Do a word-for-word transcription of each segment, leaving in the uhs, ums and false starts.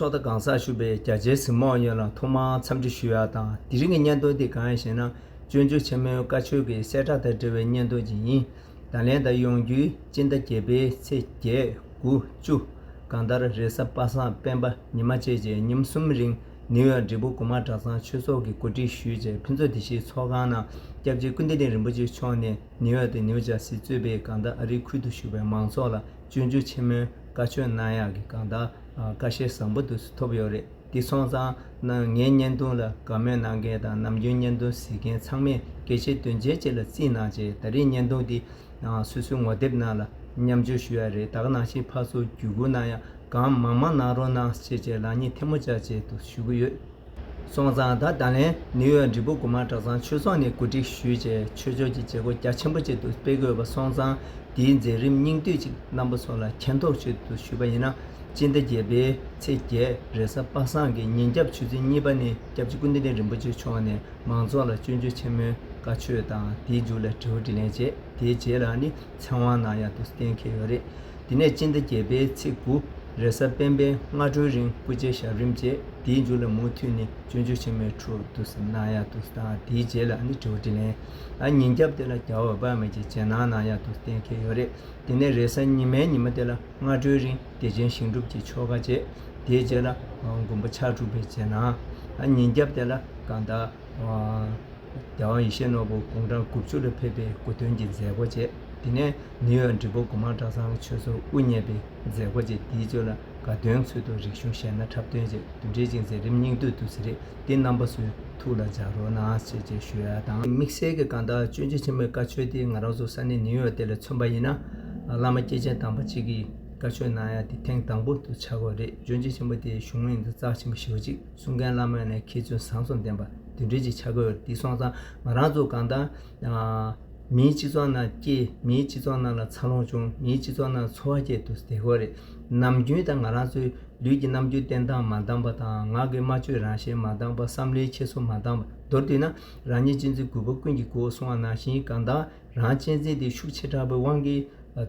ཚོགས་བརྡ་གང་ཟག་ཞུ་བའི་རྒྱ་ཆེའི་གཟིགས་མོ་བ་ཡོངས་ལ་ཐོག་མར་འཚམས་འདྲི་ཞུ་ཡ་དང་། དེ་རིང་གི་བརྙན་ཐུང་འདི་གང་ཡིན་ཞེ་ན། སྤྱོད་འཇུག་ཆེན་མོའི་བཀའ་ཆོས་ཀྱི་གསལ་བསྒྲགས་དང་འབྲེལ་བའི་བརྙན་ཐུང་ཅིག་ཡིན། ད་ལན་དང་ཡོང་རྒྱུའི་སྤྱི་ཟླ་བརྒྱད་པའི་ཚེས་བརྒྱད། དགུ། བཅུ། གང་ལྟར་རེས་གཟའ་པ་སངས་སྤེན་པ་ཉི་མ་བཅས་ཀྱི་ཉིན་གསུམ་རིང་ནིའུ་ཡོག་འབྲས་སྤུངས་དགོན་པ་གྲྭ་ཚང་ཆོས་ཚོགས་ཀྱིས་གོ་སྒྲིག་ཞུས་རྗེས། ཕུན་ཚོགས་བདེ་སྐྱིད་ཚོགས་ཁང་ནང་སྐྱབས་རྗེ་ཀུན་བདེ་ལྡན་རིན་པོ་ཆེ་མཆོག་ནས་ནིའུ་ཡོག་དང་ནིའུ་ཇར་སི་གཙོས་པའི་གང་ལྟར་ཨ་རིའི་ཁུལ་དུ་བཞུགས་པའི་མང་ཚོགས་ལ་སྤྱོད་འཇུག་ཆེན་མོའི་བཀའ་ཆོས་གནང་ཡག་གི་གང་ལྟར་ཨ་བཀའ་ཤག་བཟང་པོ་དུ་ཐོབ་ཡོད་རེད། དེ་སོང་ཙང་ན་ངའི་བརྙན་ཐུང་ལ་དགའ་མོས་གནང་མཁན་དང་ནམ་རྒྱུན་བརྙན་ཐུང་གཟིགས་མཁན་ཚང་མས་གལ་ཆེ་དོན་ཆེན་བཅས་ལ་བརྩིས་གནང་བྱས། ད་རེས་བརྙན་ཐུང་འདི་ཨ་སོ་སོའི་ངོ་དེབ་ནང་ལ་མཉམ་སྤྱོད་ཞུ་ཡ་རེད། ད་ག་ནང་བཞིན་ཕར་ཚུར་བརྒྱུད་སྐུར་གནང་ཡ་གང་མང་མང་གནང་རོགས་གནང་ཞེས་བྱས་ལག་གཉིས་ཐལ་མོ་སྦྱར་བྱས་འདུག་ཞུ་གི་ཡོད། སོང་ཙང་ད་ད་ལན་ནིའུ་ཡོག་འབྲས་སྤུངས་དགོན་པ་གྲྭ་ཚང་ཆོས་ཚོགས་ནས་གོ་སྒྲིག་ཞུས་བྱས་ཆོས་ཕྱོགས་ཀྱི་བྱེད་སྒོ་རྒྱ་ཆེན་པོ་ཅིག་ཏུ་སྤེལ་དགོས་པ་སོང་ཙང་། དེའི་མཛད་རིམ་སྙིང་བསྡུས་ཅིག་རྣམ་པ་ཚོ་ལ་མཁྱེན་རྟོགས་ཆེད་དུ་ཞུས་པ་ཡིན་ན། སྤྱི་ཟླ་བརྒྱད་པའི་ཚེས་བརྒྱད་རེས་གཟའ་པ་སངས་ཀྱི་ཉིན་རྒྱབ་ཆུ་ཚོད་གཉིས་པ་ནས་སྐྱབས་རྗེ་ཀུན་བདེ་ལྡན་རིན་པོ་ཆེ་མཆོག་ནས་མང་ཚོགས་ལ་སྤྱོད་འཇུག་ཆེན་མོའི་བཀའ་ཆོས་དང་དེའི་མཇུག་ལ་དྲི་བ་དྲིས་ལན་བྱས། དེའི་རྗེས་ལ་ནི་ཚེ་དབང་གནང་ཡག་ཏུ་གཏན་འཁེལ་ཡོད་རེད། དེ་ནས་སྤྱི་ཟླ་བརྒྱད་པའི་ཚེས་དགུ་རེས་གཟའ་སྤེན་པའི་སྔ་དྲོའི་རིང་སྐུ་ཕྱྭའི་ཞབས་རིམ་བཅས། དེའི་མཇུག་ལ་མུ་མཐུད་ནས་སྤྱོད་འཇུག་ཆེན་མོའི་འཁྲུག་ཏུ་གནང་ཡག་ཏུ་དང་། དེའི་རྗེས་ལ་ནི་དྲི་བ་དྲིས་ལན། ཨ་ཉིན་རྒྱབ་དེ་ལ་རྒྱལ་བ་འོད་དཔག་མེད་ཀྱི་རྗེས་གནང་གནང་ཡག་ཏུ་གཏན་འཁེལ་ཡོད་རེད། དེ་ནས་རེས་གཟའ་ཉི་མའི་ཉི་མ་དེ་ལ་སྔ་དྲོའི་རིང་བདེ་ཆེན་ཞིང་སྒྲུབ་ཀྱི་ཆོ་ག་བྱས། དེའི་རྗེས་ལ་དགོན་པ་ཕྱག་དྲུག་པའི་རྗེས་གནང་། ཨ་ཉིན་རྒྱབ་དེ་ལ་གང་ལྟར་རྒྱལ་དབང་ཡེ་ཤེས་ནོར་བུ་དགུང་གྲངས་དགུ་བཅུ་ལ་ཕེབས་པའི་གོ་སྟོན་གྱི་མཛད་སྒོ་བྱས། དེ་ནས་ནིའུ་ཡོག་འབྲས་སྤུངས་དགོན་པ་གྲྭ་ཚང་གི་ཆོས་ཚོགས་དབུ་བརྙེས་པའི་མཛད་སྒོ་བྱས། དེའི་རྗེས་ལ་དགའ་སྟོན་ཚུལ་དུ་རིག་གཞུང་གཞས་སྣ་འཁྲབ་སྟོན་བཅས་དེ་འདྲའི་ཅིག་མཛད་རིམ་སྙིང་བསྡུས་འདུག་ཟེར་རེད། དེ་རྣམ་པ་ཚོས་ཐུགས་ལ་འཇགས་རོགས་གནང་ཞེས་བཅས་ཞུ་ཡ་དང་། དམིགས་བསལ་གྱི་གང་ལྟར་སྤྱོད་འཇུག་ཆེན་མོའི་བཀའ་ཆོས་དེ་ང་རང་ཚོ་ས་གནས་ནིའུ་ཡོག་དེ་ལ་མཚོན་པ་ཡིན་ན། བླ་མ་སྐྱེས་ཆེན་དམ་པ་གཅིག་གིས་བཀའ་ཆོས་གནང་ཡ་དེ་ཐེངས་དང་པོ་དུ་ཆགས་ཀྱི་ཡོད་རེད། སྤྱོད་འཇུག་ཆེན་མོ་དེ་གཞུང་ཡིན་དུ་རྩ་ཆེན་པོ་ཞེ་པོ་ཅིག་གསུང་མཁན་བླ་མ་ཡིན་ན་མཁས་བཙུན་བཟང་གསུམ་ལྡན་པ་དེ་འདྲའི་ཅིག་ཆགས་ཀྱི་ཡོད་རེད། དེ་སོང་ཙང་ང་རང་ཚོ་གང་ལྟར་མིའི་སྤྱི་ཚོགས་ནང་སྐྱེས། མིའི་སྤྱི་ཚོགས་ནང་ལ་འཚར་ལོངས་བྱུང་། མིའི་སྤྱི་ཚོགས་ནང་འཚོ་བ་སྐྱེལ་དུ་བསྡད་ཀྱི་ཡོད་རེད། ནམ་རྒྱུན་དང་ང་རང་ཚོའི་ལུས་ཀྱི་རྣམ་འགྱུར་བསྟན་སྟངས་མ་འདང་པ་དང་། ངག་གི་སྨྲ་བརྗོད་རང་བཞིན་མ་འདང་པ། བསམ་བློའི་འཁྱེར་སོ་མ་འདང་པ། མདོར་བསྡུས་ན་རང་ཉིད་གཅེས་འཛིན་གུས་པ་ཀུན་གྱི་སྒོ་གསུང་བ་ནང་བཞིན་གང་ལྟར་རང་གཅེས་འཛིན་དེ་ཤུགས་ཆེ་དྲགས་པའི་དབང་གིས་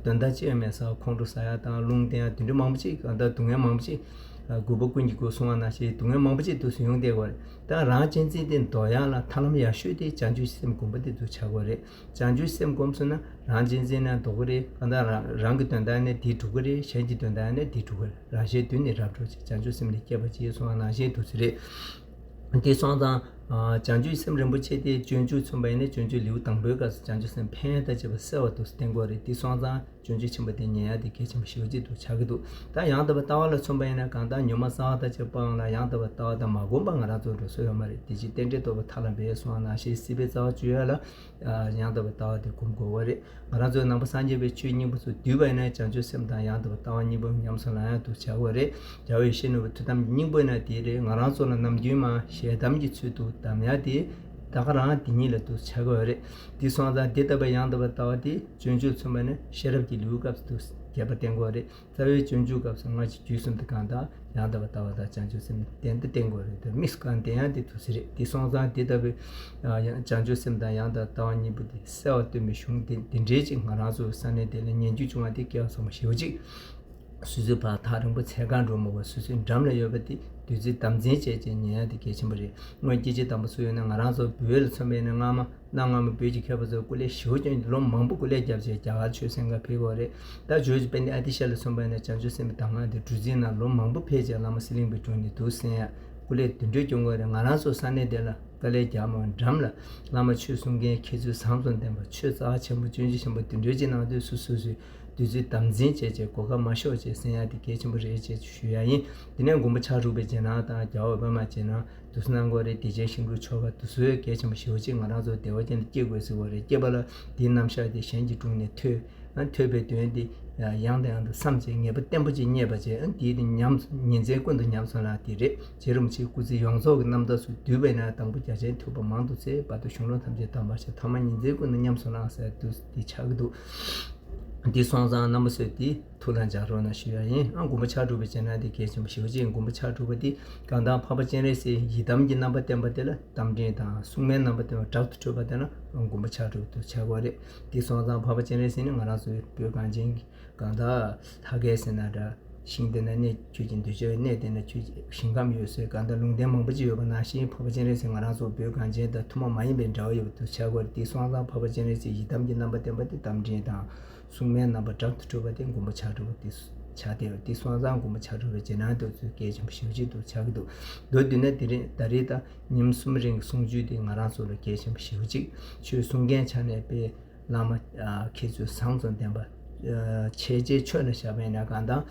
དོན་དག་ཅི་ཡང་མེད་སར་ཁོང་ཁྲོ་ཟ་ཡ་དང་། རླུང་བསྟན་ཡ་དེ་འདྲ་མང་པོ་ཅིག་གང་ལྟར་སྡུག་བསྔལ་མང་པོ་ཅིག་གུས་པ་ཀུན་གྱི་སྒོ་གསུང་བ་ནང་བཞིན་སྡུག་བསྔལ་མང་པོ་ཅིག་དུ་ཡོང་བསྡད་ཀྱི་ཡོད་རེད། ད་རང་གཅེས་འཛིན་དེ་འདོར་ཡ་ལ་ཐབས་ལམ་ཡག་ཤོས་དེ་བྱང་ཆུབ་སེམས་སྒོམ་པ་དེ་དུ་ཆགས་ཀྱི་ཡོད་རེད། བྱང་ཆུབ་སེམས་སྒོམ་སོང་ན་རང་གཅེས་འཛིན་ན་འདོར་གྱི་རེད། གང་ལྟར་རང་རང་གི་དོན་དག་ནི་དེ་སྒྲུབ་ཀྱི་རེད། གཞན་གྱི་དོན་དག་ནི་དེ་སྒྲུབ་ཀྱི་རེད། རང་གཞན་དོན་ནི་རབ་སྒྲུབ་ཅིང་། བྱང་ཆུབ་སེམས་ནི་བསྐྱེད་པར་བྱེད་གསུང་བ་ནང་བཞིན་དུ་ཟེར་རེད། དེ་སོང་ཙང་། བྱང་ཆུབ་སེམས་རིན་པོ་ཆེ་དེ་སྤྱོད་འཇུག་མཚོན་པ་ཡིན་ན་སྤྱོད་འཇུག་ལེའུ་དང་པོའི་སྐབས་སུ་བྱང་ཆུབ་སེམས་ཕན་ཡོན་དང་བཅས་པ་གསལ་བ་དུ་བསྟན་དགོས་རེད། དེ་སོང་ཙང་སྤྱོད་འཇུག་ཆེན་པོ་དེ་ཉན་ཡ་དེ་གལ་ཆེན་པོ་ཞེ་པོ་ཅིག་ཏུ་ཆགས་ཀྱི་འདུག་ད་ཡང་དག་པའི་ལྟ་བ་ལ་མཚོན་པ་ཡིན་ན་གང་ལྟར་ཉོན་མོངས་གསང་བ་དང་བཅས་པའང་ལ་ཡང་དག་པའི་ལྟ་བ་དང་མ་བསྒོམས་པ་ང་རང་ཚོ་འགྲོ་ས་ཡོད་མ་རེད། དེ་ཕྱིར་རྟེན་འབྲེལ་རྟོགས་པའི་མཐའ་ལ་འབད་གསུང་བ་ནང་བཞིན་སྲིད་པའི་རྩ་བ་གཅོད་ཡ་ལ་ཡང་དག་པའི་ལྟ་བ་དེ་སྒོམ་དགོས་པ་རེད། ང་རང་ཚོའི་ནང་པ་སངས་རྒྱས་པའི་ཆོས་སྙིང་པོ་ཚོ་བསྡུས་པ་ཡིན་ན་བྱང་ཆུབ་སེམས་དང་ཡང་དག་པའི་ལྟ་བ་གཉིས་པོ་ཉམས་སུ་བླང་ཡ་དུ་བྱ་དགོས་རེད། རྒྱལ་བ་ཡེ་ཤེས་ནོར་བུའི་ཐུགས་དམ་སྙིང་པོ་ཡིན་ན་དེ་རེད། ང་རང་ཚོ་ལ་ནམ་རྒྱུན་མ་ཞལ་གདམས་ཀྱི་ཚུལ་དུ་གདམས་ཡ་དེ་ད་ག་རང་དེ་ཉིད་ལ་དུ་བྱ་དགོས་རེད། དེ་སོང་ཙང་དེ་ལྟ་བུའི་ཡང་དག་པའི་ལྟ་བ་དེ་སྤྱོད་འཇུག་མཚོན་པ་ནི་ཤེས་རབ་ཀྱི་ལེའུའི་སྐབས་སུ་དུ་རྒྱས་པ་བསྟན་དགོས་རེད། རྩ་བའི་སྤྱོད་འཇུག་སྐབས་སུ་སྔ་ཕྱི་རྒྱུད་གསུམ་དེ་གང་དག་ཡང་དག་པའི་ལྟ་བ་དང་བྱང་ཆུབ་སེམས་ནི་གཏན་དུ་བསྟན་དགོས་རེད། དེ་དམིགས་སུ་བཀར་བསྟན་ཡང་དེ་ཐུགས་སུ་རེད། དེ་སོང་ཙང་དེ་ལྟ་བུའི་ཡང་བྱང་ཆུབ་སེམས་དང་ཡང་དག་ལྟ་བ་གཉིས་པོ་དེ་གསལ་བར་སྟོན་པའི་གཞུང་དེ་དེ་འདྲའི་ཅིག་ང་རང་ཚོའི་ས་གནས་དེ་ལ་ཉན་རྒྱུ་བྱུང་བ་དེ་སྐལ་བ་བཟང་པོ་ཞེ་པོ་ཅིག་སོ་སོའི་བར་ཐག་རིང་པོ་འཚོལ་གར་འགྲོ་མི་དགོས། སོ་སོའི་འགྲམ་ལ་ཡོད་པ་དེ་བདུད་རྩི་དམ་འཛིན་བྱས་བྱས་ཉན་ཡ་དེ་གལ་ཆེན་པོ་རེད། སྔོན་སྐྱེས་ཆེན་དམ་པ་ཚོ་ཡོད་ན་ང་རང་ཚོ་བོད་ལ་མཚོན་པ་ཡིན་ན་སྔ་མ་གནའ་སྔ་མོ་བོད་ཀྱི་མཁས་པ་ཚོས་སྐུ་ལས་ཞེ་པོ་ཅིག་ལོ་མང་པོ་སྐུ་ལས་བརྒྱབ་བྱས་རྒྱ་གར་ཆོས་སེམས་ཁར་ཕེབས་ཡོད་རེད། ད་ཇོ་བོ་རྗེ་དཔལ་ལྡན་ཨ་ཏི་ཤ་ལ་མཚོན་པ་ཡིན་ན་བྱང་ཆུབ་སེམས་དཔའི་གདམས་ངག་དེ་བདུད་རྩིའི་ནང་ལོ་མང་པོ་ཕེབས་བྱས་བླ་མ་གསེར་གླིང་པའི་དྲུང་ནས་འདུག་གསན་ཡ་སྐུ་ལས་དེ་འདྲ་སྐྱོན་དགོས་རེད། ང་རང་ཚོ་ས་གནས་དེ་ལ་དཀའ་ལས་རྒྱག་མ་འགྲམ་ལ་བླ་མ་ཆོས་གསུང་མཁན་མཁས་བཙུན་བཟང་གསུམ་ལྡན་པ་ཆོས་རྩ་ཆེན་པོ་སྤྱོད་འཇུག་ཆེན་པོ་དེ་འདྲ་ཅིག་གནང་དུས་སུ་སོ་སོས་བདུད་རྩི་དམ་འཛིན་བྱས་བྱས་གོ་སྐབས་མ་ཤོར་བྱས་གསན་ཡ་དེ་གལ་ཆེན་པོ་རེད་ཅེས་ཞུ་ཡ་ཡིན། དེ་ནས་མགོན་པོ་ཕྱག་དྲུག་པའི་རྗེས་གནང་དང་རྒྱལ་བ་པདྨ་རྗེས་གནང་དུ་གསུང་གནང་དགོས་རེད། བདེ་ཆེན་ཞིང་སྒྲུབ་ཆོ་ག་དུ་གསོལ་གལ་ཆེན་པོ་ཞེ་པོ་ཅིག་ང་རང་ཚོ་བདེ་བ་ཅན་དུ་སྐྱེ་དགོས་ཟེར་བ་རེད། སྐྱེས་པ་ལ་དེའི་རྣམ་གཞག་དེ་གཞན་གྱི་དྲུང་ནས་ཐོས། ཐོས་པའི་དོན་དེ་ཡང་དང་ཡང་དུ་བསམ་བྱས་ངེས་པ་བརྟན་པོ་ཅིག་རྙེད་པ་བྱས། དེའི་དེ་ཉམས་ཉིན་མཚན་ཀུན་ཏུ་ཉམས་སུ་བླང་དེ་རེད། རྗེ་རིན་པོ་ཆེའི་སྐུ་ཚེ་ཡོངས་རྫོགས་ཀྱི་རྣམ་ཐར་ཚོ་བསྡུས་པས་ན་དང་པོ་རྒྱ་ཆེན་ཐུབ་པ་མང་དུ་བཙལ། བར་དུ་གཞུང་ལུགས་ཐམས་ཅད་དམ་པར་བྱས། ཐ་མ་ཉིན་མཚན་ཀུན་ཏུ་ཉམས་སུ་བླང་ཟེར་དུས་དེ་ཆགས་ཀྱི་འདུག་འདི་སོང་ཙང་རྣམ་པ་ཚོས་དེ་ཐུགས་ལ་འཇགས་རོགས་གནང་ཞུ་ཡ་ཡིན། ཨ་མགོན་པོ་ཕྱག་དྲུག་པའི་རྗེས་གནང་དེ་གལ་ཆེན་པོ་ཞེ་པོ་ཅིག་མགོན་པོ་ཕྱག་དྲུག་པ་དེ་གང་ལྟར་འཕགས་པ་སྤྱན་རས་གཟིགས་ཡི་དམ་གྱི་རྣམ་པ་བསྟན་པ་དེ་ལ་རྟ་མགྲིན་དང་སྲུང་མའི་རྣམ་པ་བསྟན་པ་དྲག་ཏུ་འཁྲུལ་པ་དེ་ལ་མགོན་པོ་ཕྱག་དྲུག་ཏུ་བྱ་དགོས་རེད། དེ་སོང་ཙང་འཕགས་པ་སྤྱན་རས་གཟིགས་ནི་ང་རང་ཚོའི་བོད་གངས་ཅན་གྱི་གང་ལྟར་ལྷ་སྐལ་ཟེར་ན་འདྲ། ཤིང་དེ་ན་གནས་ཁྱོད་ཀྱི་འདོད་ཆགས་ཡོད། གནས་དེ་ན་ཁྱོད་ཀྱི་ཞིང་ཁམས་ཡོད་ཟེར། གང་ལྟར་ལུང་བསྟན་མང་པོ་ཅིག་ཡོད་པ་ནང་བཞིན་འཕགས་པ་སྤྱན་རས་གཟིགས་ང་རང་ཚོ་བོད་གངས་ཅན་དང་ཐུན་མོང་མ་ཡིན་པའི་འདྲ་བ་ཡོད་པ་དེ་ཆགས་ཀྱི་ཡོད་རེད། དེ་སོང་ཙང་འཕགས་པ་སྤྱན་རས་གཟིགས་ཡི་དམ་གྱི་རྣམ་པ་བསྟན་པ་དེ་རྟ་མགྲིན་དང་། སྲུང་མའི་རྣམ་པ་བྲག་ཏུ་གྲོལ་བ་དེ་མགོན་པོ་ཕྱག་དྲུག་པ་དེ་ཆགས་བསྡད་ཡོད་རེད། དེ་སོང་ཙང་མགོན་པོ་ཕྱག་དྲུག་པའི་རྗེས་གནང་དེ་ཚོ་གལ་ཆེན་པོ་ཞེ་པོ་ཅིག་ཏུ་ཆགས་ཀྱི་འདུག་མདོར་བསྡུས་ན་དེ་རིང་ད་རེས་ད་ཉིན་གསུམ་རིང་གི་གསུང་ཆོས་དེ་ང་རང་ཚོ་ལ་གལ་ཆེན་པོ་ཞེ་པོ་ཅིག་ཆོས་གསུང་མཁན་ཆ་ནས་དཔེ་བླ་མ་མཁས་བཙུན་བཟང་ཙམ་ལྡན་པ། འཆད་རྩལ་ཆོས་ལ་བཞག་པ་ཡིན་ན་གང་ལྟར་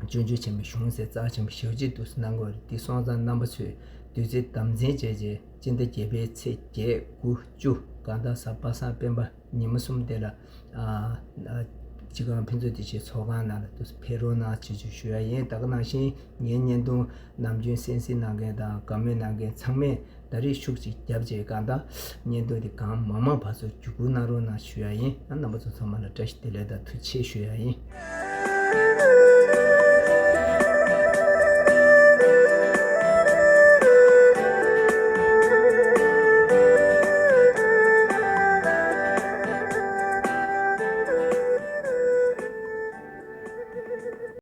སྤྱོད་འཇུག་ཆེན་མོའི་གཞུང་ཟེར་རྩ་ཆེན་པོ་ཞེ་པོ་ཅིག་འདུག་སེ་གནང་དགོས་རེད། དེ་སོང་ཙང་རྣམ་པ་ཚོས་བདུད་རྩི་དམ་འཛིན་བྱས་རྗེས་སྤྱི་ཟླ་བརྒྱད་པའི་ཚེས་བརྒྱད་དགུ་བཅུ་གང་ལྟར་གཟའ་པ་སངས་སྤེན་པ་ཉི་མ་གསུམ་དེ་ལ་ཨ་ཨ་སྤྱི་ཁང་ཕུན་ཚོགས་བདེ་ཆེན་ཚོགས་ཁང་ནང་ལ་འདུག་སེ་ཕེབས་རོགས་གནང་ཞེས་ཞུ་ཡ་ཡིན། ད་ག་ནང་བཞིན་ངའི་བརྙན་ཐུང་ནམ་རྒྱུན་གསན་གཟིགས་གནང་མཁན་དང་བཀའ་མོལ་གནང་མཁན་ཚང་མས་ད་རེས་ཤུགས་ཅིག་བརྒྱབ་བྱས་གང་ལྟར་བརྙན་ཐུང་འདི་གང་མང་མང་བར་སོ་བརྒྱུད་སྐུར་གནང་རོགས་གནང་ཞུ་ཡ་ཡིན། ཨ་རྣམ་པ་ཚོ་ཚང་མ་ལ་བཀྲ་ཤིས་བདེ་ལེགས་དང་ཐུགས་རྗེ་ཆེ་ཞུ་ཡ་ཡིན།